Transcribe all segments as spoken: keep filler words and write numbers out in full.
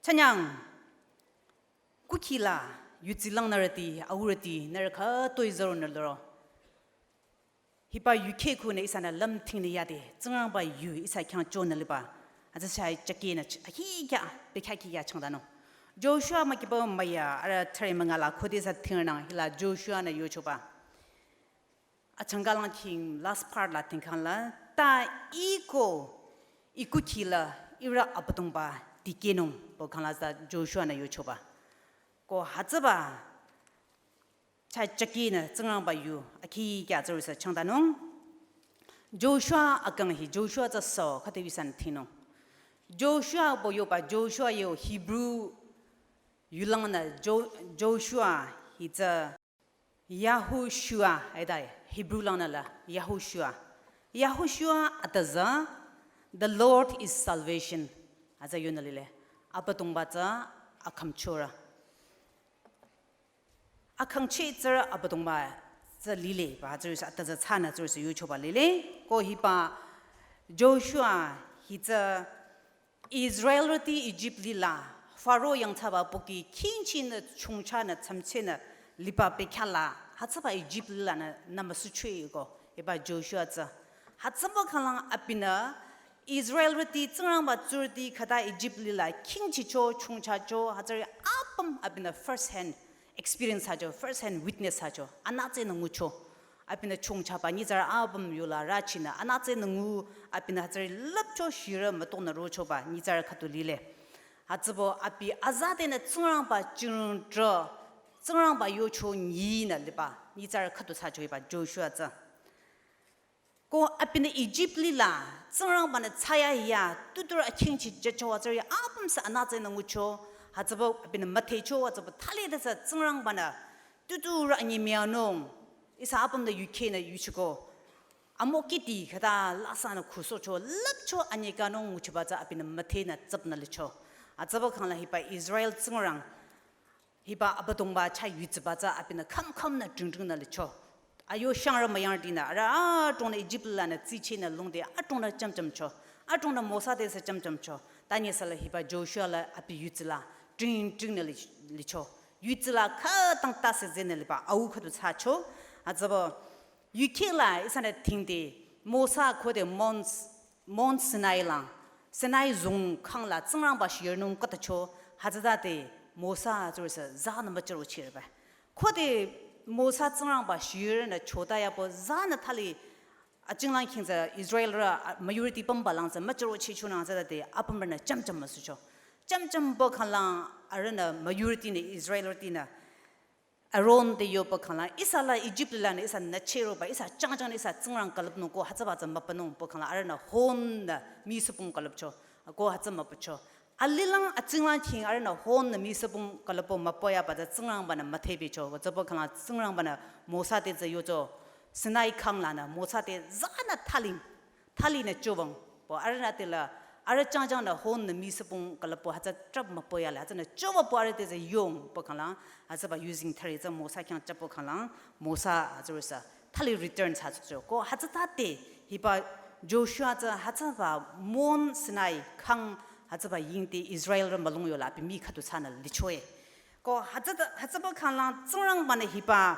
Chanyang, kukhila, yutsilang nührüti, aurüti, nührü khütoi züronü lüro. Hiba yukheh khunü ihsanü lümthingnü yade, Tsingrangba yu ihsa khyang chonü liba. Hütsü shai chakenü ch-, akhi kya, bekya kya changdanung. Joshua mükiba müya, arüh thüre müngala khode sa thingnang, hila Joshua nü yochoba. Achangkalang king last part la tingkang la, ta iko, ikukhila, ira Abüdongba dikehnung, pü khangla sa Joshua nü yochoba. Ko hütsüba, chai chakenü Tsingrangba yu, akhi kya tsürüsa changdanung. Joshua akang hi, Joshua tsü so, khüte wisan thingnung. Joshua pü yoba, Joshua yo Hebrew yulangnü Jo-, Joshua hi tsü Yahushua, aidai, Hebrew langnü la, Yahushua. Yahushua atüzü, "The Lord is salvation." Atsa yonü lile, Abüdongba tsü akhümchorü. Akhangcheh tsürü Abüdongba tsü lile, ba tsürüsa atüzü tsünü tsürüsa yochoba lile. Ko hiba Joshua hi tsü Israelrüti Egypt lila, Pharaoh yangthsaba pohki khingchinü chongchanü tsamtsenü liba bekhyah la, hütsüba Egypt lila nü, nü müsuchwe ko, hiba Joshua tsü. Hütsüba khanglang abinü, Israelrüti Tsingrangba tsurüti khüta Egypt lila, khingchicho, chongchacho, hütsüri apüm abinü first hand experience thsacho, first hand witness thsacho, anütsenü ngucho. Abinü chongchaba nyitsarü apüm yola rüchinü, anütsenü ngu, abinü hütsüri lüpcho shirü mütongnü rochoba nyitsarü khüdu lile. Hütsübo abi azadenü Tsingrangba jingdrü, Tsingrangba yocho nyinü liba, nyitsarü khüdu thsacho hiba Joshua tsü. Ko abinü Egypt lila, Tsingrangbanü thsayahiya, tuturü akhingchi jücho hütsüri apümsü anütsenü ngucho, hütsübo abinü müdhecho, hütsübo thali desü Tsingrangbanü, tuturü anyimianung, ihsa apümnü yukhehnü yuchiko. Amokiti khüta lasanü khusohcho, lüpcho anyikanung nguchiba tsü abinü müdhenü tsüpnü licho. Hütsübo khangla hiba Israel Tsingrang, hiba Abüdongba chah yutsiba tsü abinü khümkhümnü dringdringnü licho. Ayo shangrü müyangrütinü, arüh adrongnü Egypt lanü tsichehnü lungde adrongnü chamchamcho. Adrongnü Mosa te sü chamchamcho. Tanyesüla hiba Joshua la abi yutsila dringdringnü li-, licho. Yutsila khütang tase zenü liba au khüdu thsacho. Hütsübo yukheh la ihsanü thingde Mosa khode Mount Mount Sinai lang, Sinai zong khangla Tsingrangba shirnung khatacho, hütsütade Mosa tsürüsa zanü müchürochireba. Khode Mosa Tsingrangba shirnü chota yabo zanü thali achinglang khingsa Israelrü, a, majority pümba langsa müchürochichonang tsütade apümrünü chamcham müsucho. Chamchambo khanglang arühnü majority nü Israelrütinü Aaron te yoba khangla, ihsa la Egypt lanü ihsa nücheroba, ihsa changchangnü ihsa Tsingrang külüpnung ko hütsüba tsü mübünung pü khangla, arühnü hon nü misüpung külüpcho, ko hütsü mübücho. Alilang achinglang king arühnü hon nü misüpung külüpbo mübüyaba tsü Tsingrangbanü müdhebicho, ko tsübo khangla Tsingrangbanü Mosa te tsü yocho, Sinai khanglanü Mosa te zanü thaling, thalinü chowang, pü arühnü tela, arüh changchangnü hon nü misüpung külüpbo hütsü trap mübüyale, hütsünü choba pü arüh te tsü yong pü khangla, hütsüba using thari tsü Mosa khyang chapbo khangla, Mosa hütsürüsa, thali return thsacho. Ko hütsütade, hiba Joshua tsü hütsüba Mount Sinai khang hütsüba yingde Israelrü mülung yola abi mii khüdu thsanü lichoe. Ko hütsüta, hütsüba khanglang Tsingrangbanü hiba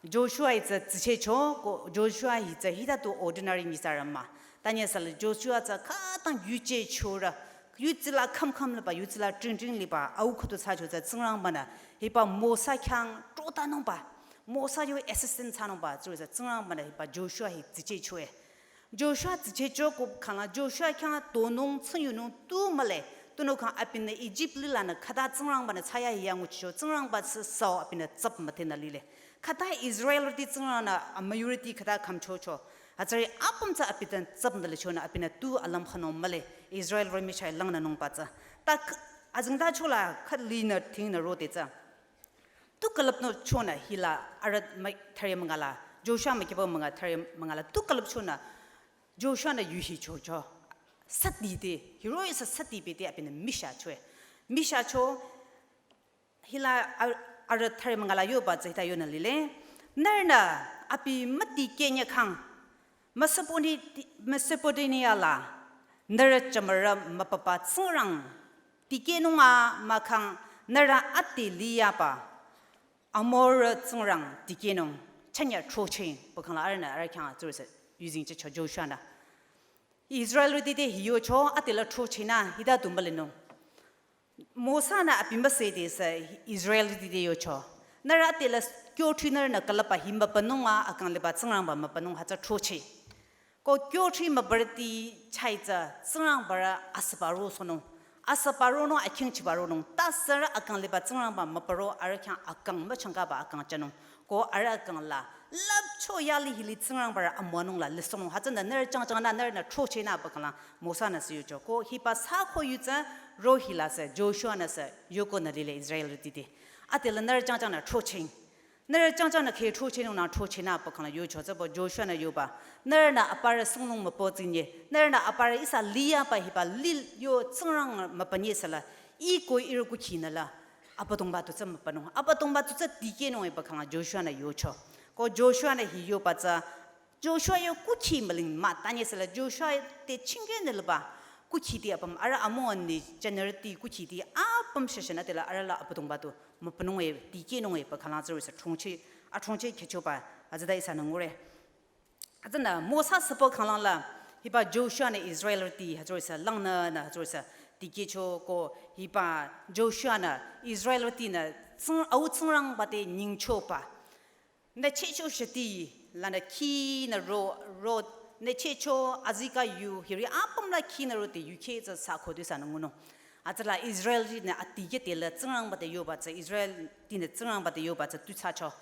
Joshua hi tsü tsichehcho, ko Joshua hi tsü hita tu ordinary nyitsarü mah. Tanyesüla Joshua tsü khütang yujechorü, yutsila khümkhüm liba, yutsila dringdring liba, au khüdu thsacho tsü Tsingrangbanü hiba Mosa khyang trotanungba, Mosa yo assistant thsanungba, tsürüsa Tsingrangbanü hiba Joshua hi tsichehchoe. Joshua tsichehcho ko khangla Joshua khyang tonung tsingyunung tu mühle, tunüo khang abinü Egypt lilanü khüta Tsingrangbanü thsayahiya nguchicho, Tsingrangba tsü sao abinü tsap müdhenü lile. Khüta Israelrüti Tsingrangnü a majority khüta khümchocho. Hütsüri apüm tsü abinü tsapnü lichonü abinü tu alüm khanung mühle, Israelrü michah langnünungba tsü. Ta k-, azingda chola khüt linü thingnü rode tsü. Tu külüpnü chonü hila arüh mü-, thari müngala, Joshua mükiba münga thari müngala, tu külüp chonü Joshua nü yuhichocho. Sati te, hiroh-i sa sati bete abinü mishachoe. Mishacho, hila ar-, arüh thari müngala yoba tsü hita yonü lile. Nührünü abi müdikehnye khang, Mesoponi-, Mesopotamia la, nührü jümürü mübüba Tsingrang Dikehnung a mahkhang nührü ade liyaba Amor tsingrang dikehnung chanya throcheh pü khangla arühnü arüh khyang tsürüsü yuzeng chehcho Joshua-nü. Israelrüti te hi yocho, adela throchehnü hita du mülinung. Mosa-nü abi müsüdesü Israelrüti te yocho, nührü adela kyothri nührünü külüpba hi mübünung a akang liba tsingrangba mübünung hütsü throcheh. Ko kyothri mübürüti chahitsü tsingrangbarü asüba rosohnung. Asüba ronung, akhingchiba ronung. Tase arüh akang liba tsingrangba mübüro arüh khyang akang müchangkaba akang jünung. Ko arüh akang la lüpcho yali hili tsingrangbarü amüwanung la lisohnung. Hütsünü nührü jangjangnü nührünü throchehnü pü khangla Mosa-nü sü yocho. Ko hiba sako yutsü ro hila sü Joshua-nü sü yokonü lile Israelrüti te. Adela nührü jangjangnü throcheh. Nührü jangjangnü kheh throchehnungnang throchehnü pü khangla yocho tsübo Joshua-nü yoba, nührünü aparü sunglung mübü tsinye, nührünü aparü ihsa liyaba hiba li yo tsingrang mübünye süla, ih ko ihrü kukhinü la Abüdongba tu tsü mübünung, Abüdongba tu tsü dikehnung e pü khangla Joshua-nü yocho. Ko Joshua-nü hi yoba tsü Joshua yo kukhi müling mah tanye süla Joshua te chingkehnü liba kukhi ti apüm arüh amüwanü jünirüti kukhi ti apüm shashanü tela arüh la Abüdongba tu mübünung e dikehnung e pü khangla tsürüsü throcheh, athrocheh khehchoba hütsüta ihsanü ngure. Hütsünü Mosa süpü khanglang la hiba Joshua-nü Israelrüti hütsürüsü langnünü hütsürüsü dikehcho ko hiba Joshua-nü Israelrütinü tsing, au tsingrangba te nyingchoba. Nü chehcho shiti lanü khinü ro, ro, nü chehcho azikeh yu hiri apüm la khinü rode yukheh tsü sako du ihsanü ngunung. Hütsüla Israelrütinü adikeh tela tsingrangba te yoba tsü Israelrütinü tsingrangba te yoba tsü tu thsacho.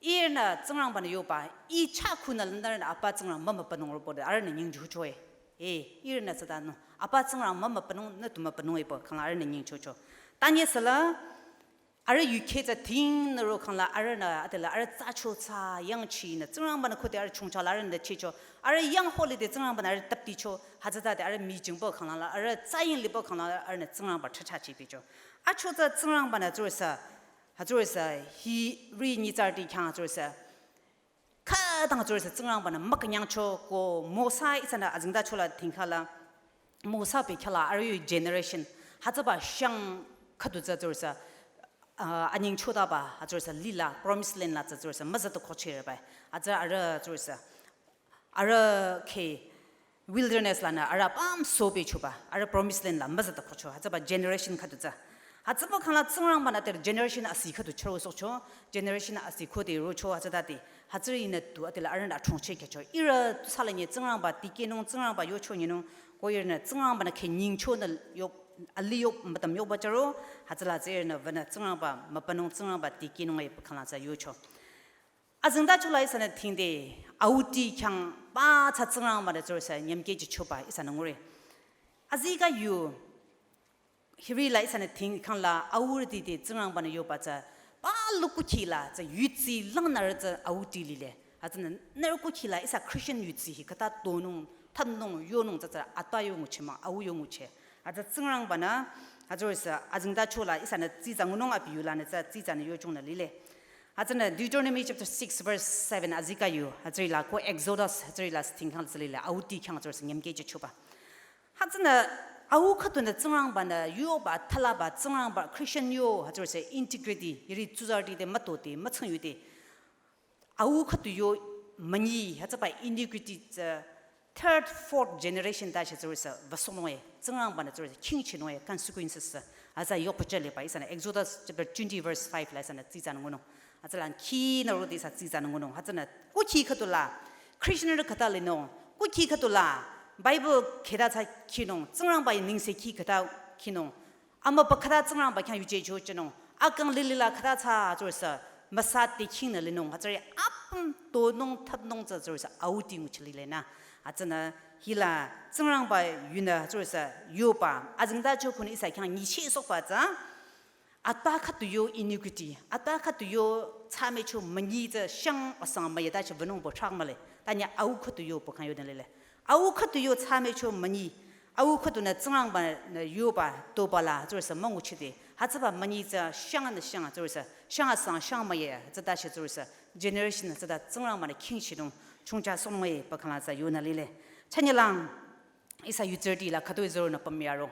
Ihrünü tsingrangbanü yoba, ih chah khunü lanü nührünü apa tsingrang mümübünung robo de arühnü nyingchocho e. E, ihrünü tsüta nung. Apa tsingrang mümübünung nü tu mübünung e pü khangla arühnü nyingchocho. Tanye süla arüh yukheh tsü dhingnü ro khangla arühnü adela arüh tsacho tsa yangchinü tsingrangbanü khode arüh chongcha la arühnü chehcho. Arüh yang holi de tsingrangbanü arüh tapticho. Hütsüta de arüh mijing pü khangla la arüh tsaying li pü khangla arühnü tsingrangba thsathsa chipehcho. Acho tsü tsingrangbanü tsürüsü, hütsürüsü hiri nyitsarüti khyang tsürüsü khütang tsürüsü tsingrangbanü mükünyangcho ko Mosa ihsanü azengtacho la dhingkhala Mosa bekhyah la arüh yo generation hütsüba shang khüdu tsü tsürüsü, ah, anyingchotaba hütsürüsü lila promised land la tsü tsürüsü müzütukochehre bai. Hütsü arüh tsürüsü arüh kheh wilderness lanü arüh apüm sobechoba, arüh promised land la müzütukocho, hütsüba generation khüdu tsü. Hütsüba khangla tsingrangbanü te generation asi khüdu chürosohcho, generation asi khode rocho hütsütade. Hütsüri nü tu adela arühnü athrocheh khehcho. Ihrü tu sala nye tsingrangba dikehnung tsingrangba yocho nyinung, ko ihrünü tsingrangbanü kheh nyingchonü yo, ali yo, mütam yoba charo, hütsüla tsü ihrünü wünü tsingrangba mübünung tsingrangba dikehnung e pü khangla tsü yocho. Azengtacho la ihsanü dhingde, auti khyang ba tsü tsingrangbanü tsürüsü nyümkehjüchoba ihsanü ngure. Azikeh yu, hiri la ihsanü dhing khangla aurüti te tsingrangbanü yoba tsü, palu kukhi la tsü yutsi langnürü tsü auti lile. Hütsünü nührü kukhi la ihsa Christian yutsi hi khüta tonung, thanung, yonung tsü tsü ata yo ngucheh mah, au yo ngucheh. Hütsü tsingrangbanü, hütsürüsü azengtacho la ihsanü tsitsa ngunung abi yu lanü tsü tsitsanü yochongnü lile. Hütsünü Deuteronomy chapter six verse seven azikeh yu, hütsüri la ko Exodus, hütsüri la sü dhingkhang tsü lile, auti khyang tsürüsü nyümkehjüchoba. Hütsünü au khüdunü tsingrangbanü yoba, thalaba tsingrangba, Christian yo, hütsürüsü integrity, hiri tsuzarüti te mütoti, mütsingyu te. Au khüdu yo münyi, hütsüba iniquity tsü third, fourth generation tashi tsürüsü wüsohnung e, tsingrangbanü tsürüsü khingchinung e, consequences tsü. Hütsü yokpücha liba, ihsanü Exodus chapter twenty verse five la ihsanü tsitsanü ngunung. Hütsüla khinü rode ihsa tsitsanü ngunung. Hütsünü kukhi khüdu la, Christian rü khüta linung, kukhi khüdu la, Bible khüta tsü khinung, tsingrangba nengsekhi khüta khinung. Amübü khüta tsingrangba khyang yuje jochinung. Akang lilila khüta tsü tsürüsü müsa te khingnü linung. Hütsüri apüm tonung thapnung tsü tsürüsü auti ngucheh lile nü. Hütsünü hila tsingrangba yunü tsürüsü yoba. Azengtacho khunü ihsa khyang nyichehsohba tsü. Ata khüdu yo iniquity. Ata khüdu yo thsamücho münyi tsü shang asang müyetacho wünung pü thrak mühle. Tanye au khüdu yo pü khang yonü lile. Au khüdu yo thsamücho münyi, au khüdunü tsingrangbanü yoba, toba la, tsürüsü münguchide. Hütsüba münyi tsü shangnü shang, tsürüsü, shang asang, shang müye, tsüta shi tsürüsü, generation tsüta tsingrangbanü khingchinung, chongcha sohnung e pü khangla tsü yonü lile. Chanyelang, ihsa yutsarüti la khüdu izorunü pümyaro.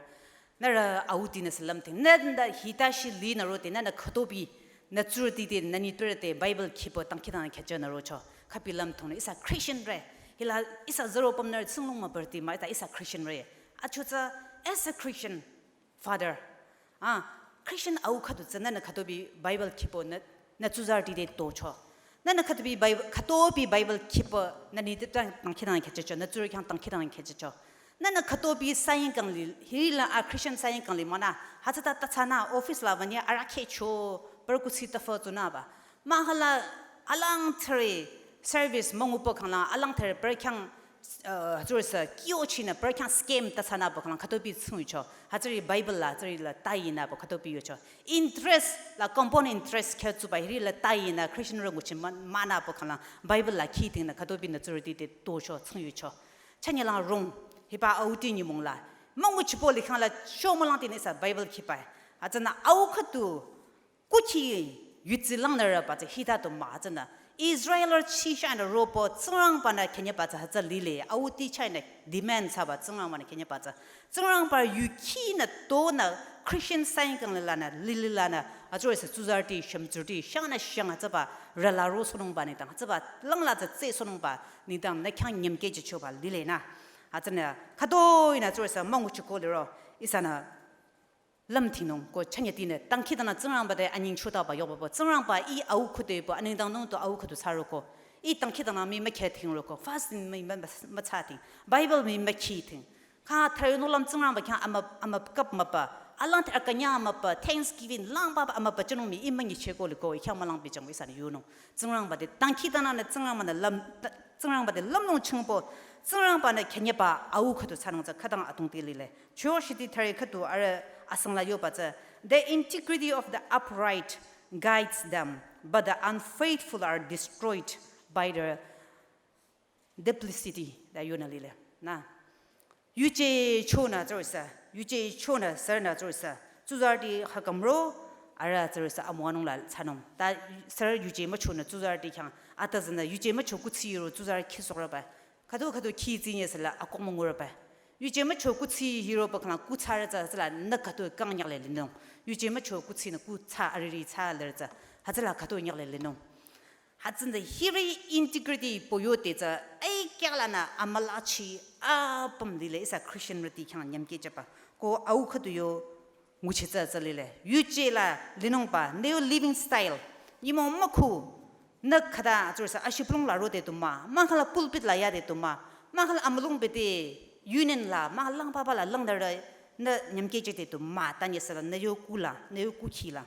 Nührü auti nü sü lümthing. Nü nda hita shi li nü rote, nü nü khütobi, nü tsurüti te, nü ni tsurüti te, Bible khipü tangkhi tang khehcho nü rocho. Khüpi lümthong nü ihsa Christian re. Hila ihsa zero pam nü tsinglong mah parti mah, ihsa, ihsa Christian re. Achu tsü, as a Christian father. Ah, Christian au khüdu tsü nü nü khütobi Bible khipü nü, nü tsuzarüti te tocho. Nü nü khütobi Bible, khütobi Bible khipü nü ni te tang, tangkhi tang khehcho, nü tsurü khyang tangkhi tang khehcho. Nü nü khütobi saying kang li, hila a Christian saying kang li mah nü, hütsüta tatsana office la vanya ara khehcho, parü kuthsi tafü tsünü ba. Mahkhang la alang thüre service müngu pü khanglang alang thüre parü khyang, uh, hütsürü sü kyo chinü parü khyang scam tatsana pü khanglang khütobi tsingyu cho. Hütsüri Bible la, hütsüri la tayi nü pü khütobi yo cho. Interest la compound interest kheh tsuba hiri la tayi nü Christian rü nguchi mah, mah nü pü khanglang Bible la khi ting nü khütobi nü tsurüti te tocho tsingyu cho. Chanye lang rong, hiba auti nyümong la. Müngu chipo likhang la sho mülang te nü ihsa Bible khipa. Hütsünü au khüdu, kukhi yudsi lang nü rü ba tsü hita du mah hütsünü. Israel rü chi sha nü ro pü Tsingrangba nü khenye ba tsü hütsü lile. Auti chah nü demand thsaba Tsingrangba nü khenye ba tsü. Tsingrangba yu khi nü to nü Christian saying kang li la nü, lili la nü. Achu ihsa tsuzarüti, shümtsurüti, shang nü shang hütsüba rü la ro sonungba nengdang, hütsüba lang la tsü tse sonungba nengdang nü khyang nyüm khehcho ba lile nü. Hütsünü, khütoi nü achu ihsa müngu chiko liro, ihsa nü lümthingnung ko chanye tinü, tangkhi tang nü Tsingrangba te anyingchotaba yoba pü, Tsingrangba ih au khüdu pü, anengdang nung tu au khüdu thsaro ko, ih tangkhi tang nü mii mükheh thingro ko, fasting mii mü, mü, müthsa thing, Bible mii mükhi thing. Kha thüre nü lüm Tsingrangba khyang amüp, amüp kap müpa, alang thüre akünyang müpa, Thanksgiving lang ba ba amüpa chinung mii ih münyicheh ko liko, ih khyang mülang bichang ihsa nü yonung. Tsingrangba te tangkhi tang nü Tsingrangba nü lüm, Tsingrangba te lümnung chingpü, Tsingrangba nü khenye ba au khüdu thsanung tsü khütang adrong te lile. Cho shiti thüre khüdu arüh asang la yoba tsü, "The integrity of the upright guides them, but the unfaithful are destroyed by the duplicity," ta yonü lile. Nü. Yuje chonü tsürüsa, yuje chonü sürünü tsürüsa, tsuzarüti khakümro, arüh tsürüsa amüwanung la thsanung. Ta sürü yuje müchonü tsuzarüti khyang, ata tsünü yuje mücho kuthsi ro tsuzarü khi sokraba. Khüdu khüdu khi tsinye süla akong münguraba. Yuje mücho kuthsi hiro pü khanglang kuthsarü tsü süla nü khüdu kang nyakle linung. Yuje mücho kuthsi nü kuthsa ariri thsa lerü tsü. Hütsüla khüdu nyakle linung. Hütsünü hiri integrity pü yote tsü, ai kya lanü amülachi apüm lile ihsa Christian rüti khyang nyüm khehchoba. Ko au khüdu yo nguchi tsü tsü lile. Yuje la linungba, nü yo living style. Nyümong mükhu, nü khüta tsürüsa ashibülung la rode du mah, mahkhang la pulpit la yade du mah, mahkhang la amülung bete union la, mahkhang lang papa la lang darü, nü nyüm khehcheh de du mah, tanye süla, nü yo ku la, nü yo kukhi la.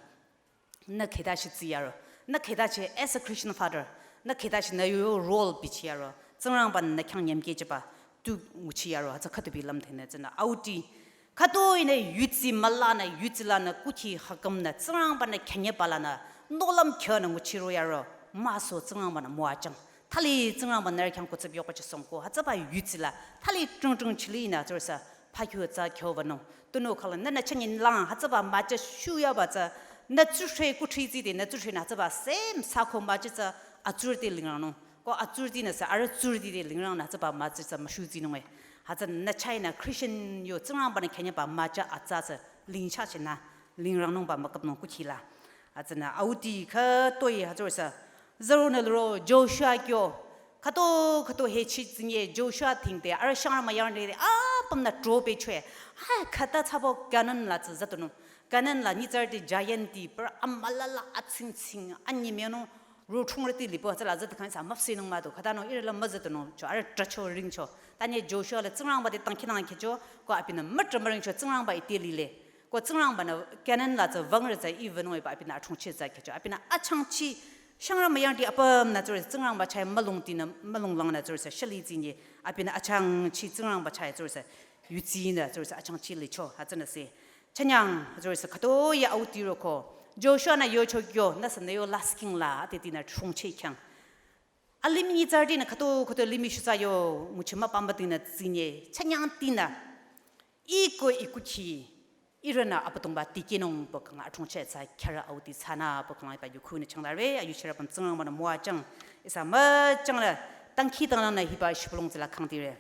Nü kheta shi tsi yaro. Nü kheta shi as a Christian father. Nü kheta shi nü yo role bichi yaro. Tsingrangba nü khyang nyüm khehchoba. Tu nguchi yaro. Hütsü khüdu bi lümthingnü tsünü. Auti. Khütoi nü yudsi mülanü, yudsi lanü, kukhi haküm nü, Tsingrangba nü khenye ba lanü, nohlüm khyonü nguchi ro yaro. Müso Tsingrangba nü müwajüng. Thali Tsingrangba nührü khyang kuthsi yoba chi songko. Hütsüba yudsi la. Thali trung trung chili nü tsürüsa. Phakyo tsü kyo vanung. Tunüo khanglang nü nü chünye lang hütsüba mücha shu yaba tsü nü tsurü kuthsi tside nü tsurü nü hütsüba same sako mücha tsü atsurüti lingrangnung. Ko atsurüti nü sü arüh tsurüti te lingrang nü hütsüba mücha tsü müshu tsinung e. Hütsü nü chah nü Christian yo Tsingrangba nü khenye ba mücha atsa tsü lingcha chinü lingrangnungba müküpnung kukhi la. Hütsünü auti khütoi hütsürüsa. Züronü liro Joshua kyo. Khüto, khüto hechi tsinye Joshua thingte, arüh shangrü müyang de, apüm nü trophy chwe. Hai, khüta thsabo Canaan la tsü zütunung. Canaan la nyitsarüti giant ti, parü amülala atsing tsing, anyi meno, ro chungrüti lipo, hütsüla zütu khang sa müpsehnung mah du, khütanung ihrü la müzütunung, cho arüh tracho ringcho. Tanye Joshua la Tsingrangba te tangkhi nang khehcho, ko abinü mütra müringcho Tsingrangba ite lile. Ko Tsingrangba nü Canaan la tsü wüngrü tsü ih wünung iba abinü achungchi tsü khehcho. Abinü achangchi shangrü müyangti apüm nü tsürü Tsingrangba chah mülung tinü mülung lang nü tsürü sü shali tsinye. Abinü achangchi Tsingrangba chah tsürü sü yudsi nü tsürü sü achangchi licho hütsünü se. Chünyang tsürü sü khütoi auti roko. Joshua nü yocho kyo nü sü nü yo lasking la ate tinü chungchi khyang. Alimih nyitsarüti nü khüto khüto limih shutsa yo nguchi müpamba tinü tsinye. Chünyang tinü. Ih ko ih kukhi, ihrünü Abüdongba tikehnung pü khanglang achungchi tsü khyarü auti thsanü pü khanglang iba yukhunü changdare, ayuchirü apüm Tsingrangba nü müwajüng, ihsa müchangla, tangkhi tang lanü hiba shibülung tsüla khangdire.